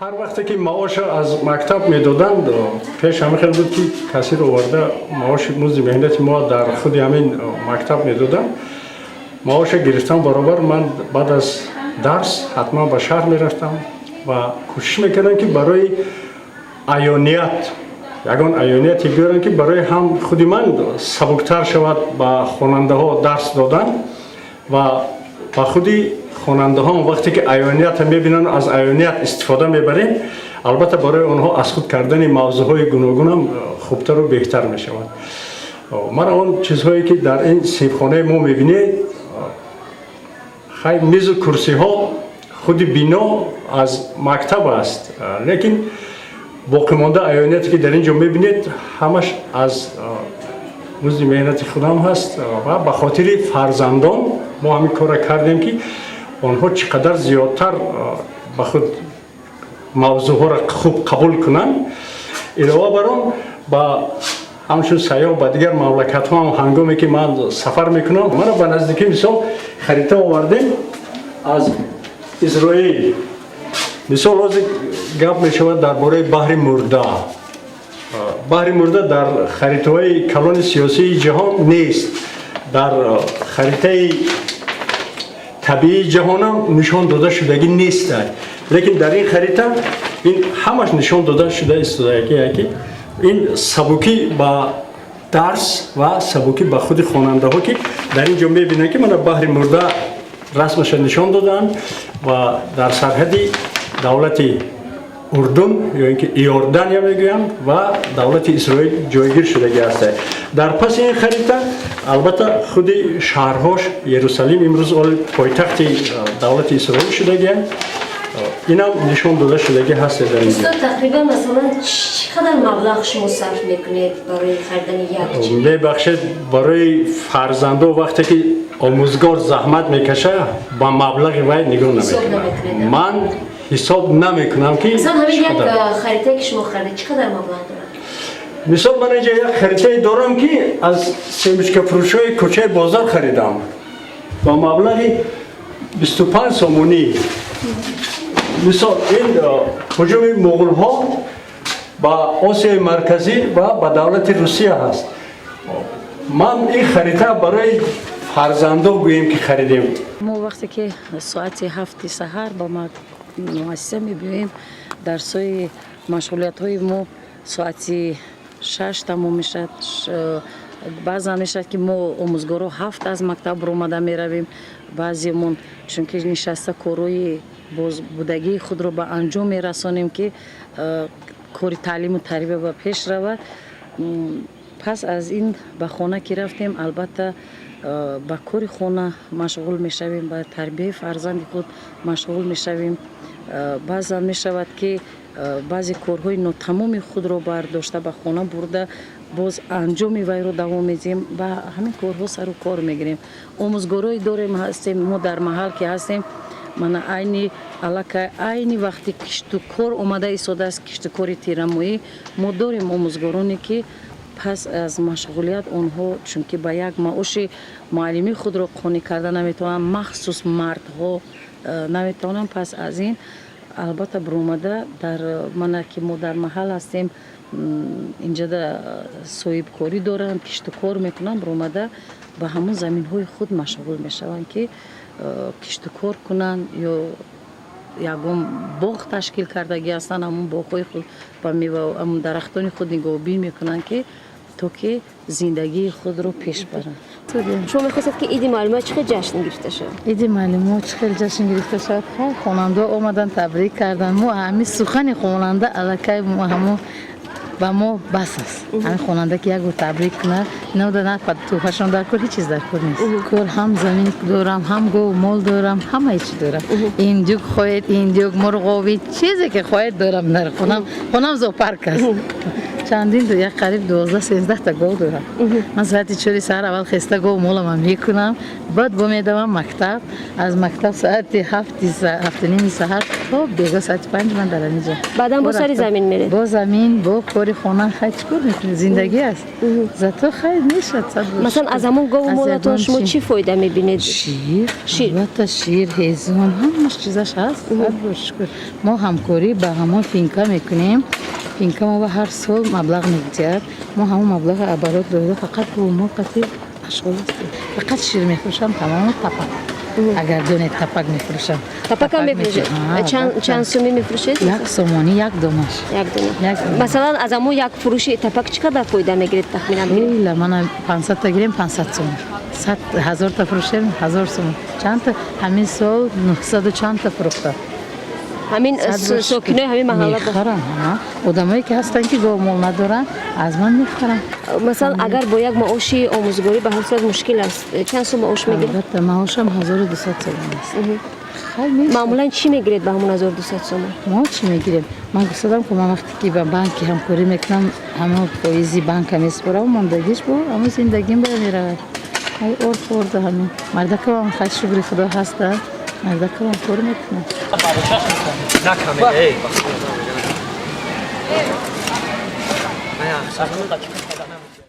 Ҳар вақте ки маоша аз мактаб медоданд, пеш ҳамин хел буд, ки кассир оварда маоши музди меҳнати мо дар худи ҳамин мактаб медоданд. Маоша гирифтан баробар ман баъд аз дарс ҳатман ба шаҳр мерафтам ва кӯшиш мекардам, ки барои аёният ягон аёнияте биёрам, ки барои ҳам худи ман сабуктар шавад ба хонандаҳо дарс додан ва ба худи хонандаҳо. Вақте ки аёниятро мебинанд, аз аёният истифода мебарем, албатта, барои онҳо аз худ кардани мавзӯъҳои гуногунам хубтару беҳтар мешавад. Мана он чизҳое, ки дар ин синфхонаи мо мебинед, хай, мизу курсиҳо, худи бино аз мактаб аст, лекин боқимонда аёнияте, ки дар ин ҷо мебинед, ҳамаш аз музди меҳнати худам ҳаст ва ба хотири фарзандон мо ҳамин корро кардем, ки онҳо чӣ қадар зиёдтар ба худ мавзӯъҳоро хуб қабул кунанд. Илова бар он, ба ҳамчун сайёҳ ба дигар мамлакатҳо ҳам ҳангоме ки ман сафар мекунам, мана ба наздикӣ, мисол, харита овардем аз Исроил. Мисол, ҳозир гап мешавад дар бораи Баҳри Мурда. Баҳри Мурда дар харитаҳои калони сиёсии ҷаҳон нест, дар харитаи табиии ҷаҳонам нишон дода шудагӣ нест, лекин дар ин харита ин ҳамаш нишон дода шуда истода, ки ин сабукӣ ба дарс ва сабукӣ ба худи хонандаҳо, ки дар ин ҷо мебинанд, ки мана Баҳри Мурда расмаша нишон додаанд ва дар сарҳади давлати Урдун ё ин ки Иордания мегӯянд ва давлати Исроил ҷойгир шудагӣ аст. Дар паси ин харита, албатта, худи шаҳрҳош, Ерусалим имрӯз пойтахти давлати Исроил шудагианд, инам нишон дода шудагӣ ҳаст дар ин. Устод, тақрибан, масалан, чӣ қадар маблағ шумо сарф мекунед барои харидани як чиз? Мебахшед, барои фарзандо вақте ки омӯзгор заҳмат мекаша, ба маблағи вай нигоҳ намекунам. Ман ҳисоб намекунам, ки масалан, ҳамин як харитае, ки шумо харидед, чӣ қадар маблағ дорад? Мисол, ман инҷа як харитае дорам, ки аз семечкафурӯшҳои кӯчаи бозор харидам ба маблағи 25 сомонӣ. Мисол, ин ҳуҷуми муғулҳо ба Осиёи Марказӣ ва ба давлати Русия ҳаст. Ман ин харита барои фарзандо гӯем, ки харидем. Мо вақте ки соати 7-и саҳар ба муассиса мебиёем, дарсҳои машғулиятҳои мо соати 6 тамом мешавад. Баъзан мешавад, ки мо омӯзгоро 7 аз мактаб баромада меравем баъзеамон, чунки нишаста корҳои бозбудагии худро ба анҷом мерасонем, ки кори таълиму тарбия ба пеш равад. Пас аз ин ба хона ки рафтем, албатта, ба кори хона машғул мешавем, ба тарбияи фарзанди худ машғул мешавем. Баъзан мешавад, ки баъзе корҳои нотамоми худро бардошта, ба хона бурда, боз анҷоми вайро давом медиҳем, ба ҳамин корҳо сару кор мегирем. Омӯзгорое дорем, ҳастем мо дар маҳал ки ҳастем. Мана, айни аллакай айни вақти кишту кор омада истодааст, киштукори тирамоҳӣ. Мо дорем омӯзгороне, ки пас аз машғулият онҳо, чунки ба як маоши муаллимӣ худро қонеъ карда наметавонанд, махсус мардҳо наметавонанд, пас аз ин, албатта, баромада дар мана ки мо дар маҳал ҳастем, инҷада соҳибкорӣ доранд, киштукор мекунанд, баромада ба ҳамон заминҳои худ машғул мешаванд, ки киштукор кунанд ё ягон боғ ташкил кардагӣ ҳастанд, ҳамон боғҳои худ ба мева, ҳамон дарахтони худ нигоҳубин мекунанд, ки то ки зиндагии худро пеш баранд. Шумо мехостед, ки Иди муаллима чӣ хел ҷашн гирифта шавад? Иди муаллимо чӣ хел ҷашн гирифта шавад? Хай, хонандаҳо омадан, табрик карданд. Мо ҳамин сухани хонанда аллакай ҳамо ба мо бас аст. Ҳамин хонанда ки як бор табрик кунад, инода на тӯҳфашон дар кор, ҳеҷ чиз дар кор нест. Кор ҳам замин дорам, ҳам гов мол дорам, ҳамаи чӣ дорам. Индюк хоҳед, индюк, мурғоби, чизе ки хоҳед, дорам дар хонам. Хонам зоопарк аст. Чандин як қариб 12-13 та гов дорам. Ман соати 4 саҳар аввал хеста гов молама мекунам, баъд бо медавам мактаб. Аз мактаб соати 7:30 саҳар то бего соати 5 ман дар ҳаминҷо. Баъдан бо сари замин меред? Бо замин, бо кори хона. Хай, чӣ кор мекунӣ, зиндагӣ аст. Зато хай мешад. Масалан, аз ҳамон гову молатон шумо чӣ фоида мебинед? Шир, албатта, шир, ҳезум, ҳамаш чизаш ҳаст, шукр. Мо ҳамкорӣ ба ҳамон финка мекунем. Финка мо ҳар сол маблағ медиҳад. Мо ҳамон маблағ оборот дода, фақат бо мо қати машғул ҳастем. Фақат шир мефурӯшам, тамому тапак. Агар донед, тапак мефурӯшам. Тапакам мефурӯшед? Чанд сумӣ мефурӯшед? 1 сомонӣ як донаш. Як дона. Масалан, аз ҳамон як фурӯши тапак чӣ қадар фоида мегиред тахминан? Ила мана 500-та гирем, 500 сомон. 1000-та фурӯшем, 1000 сомон. Чандта ҳамин сол 900 чандта фурӯхтам. Ҳамин сокинои ҳамин маҳалла? Мехаранд. Одамое ки ҳастанд, ки гов мол надоранд, аз ман мехаранд. Масалан, агар бо як маоши омӯзгорӣ, ба ҳар сурат мушкил аст, чанд сум маош мегиред? Албатта, маошам 1200 сомон аст. Маъмулан чӣ мегиред ба ҳамон 1200 сомон? Мо чӣ мегирем? Ман гуфтадам, ки ман вақте ки ба банки ҳамкорӣ мекунам, ҳамон фоизи банка месупорам, мондагиш бо ҳамон зиндагим боя меравад. Орд хӯрда, ҳамин мардакавам, хай, шукри худо, ҳастанд. Мардакавам кор мекунад. Накаме.